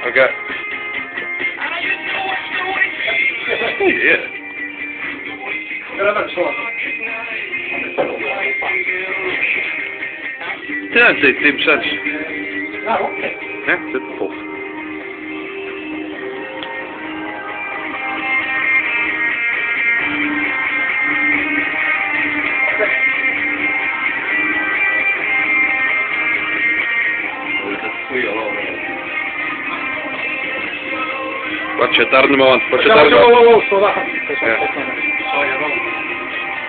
Oce. Ie. Dyna'n dweud dim sens. Na, oce. Ie, simple. Watcha darn yma wan, watcha darn yma. Whoa, whoa, slow down.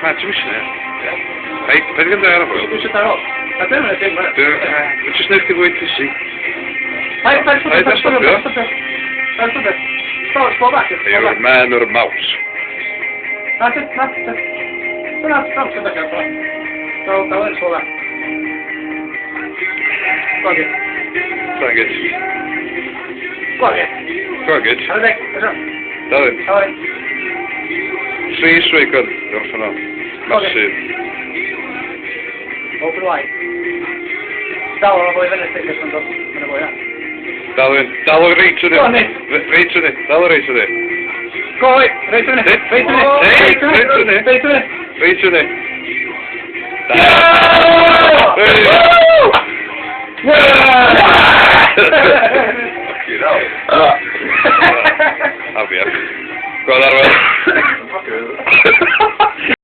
Na, ti'n mysio ne? Hei, paid gyda ar y fwy. Dwi eisiau daro. Na, dim yn dim. Dwi'n jyst neud chdi fwy pissy. Paid, paid, Paid â stopio. Paid, stopio. Slow, slow back. You're man or mouse. Na, na, na. Na, na, na, na. Go, go in, slow back. Go on, Go on, good. Go on, Go on, good. Ar y deg, Dal un. Sorry. Tri swig on. Gorffen o. Massive. Open wide. Dal o'r fwy fyny, stick yn dod. Mae'n fwy, ia. Dal un. Dal o reit fyny. Go on, Nick. Reit fyny. Dal o reit fyny. Go, wait. Reit fyny. Reit fyny. Reit fyny. Reit fyny. Reit fyny. Yeah! Hey! Woo! Yeah! Fucking hell. Afiach. Go on, Arwen.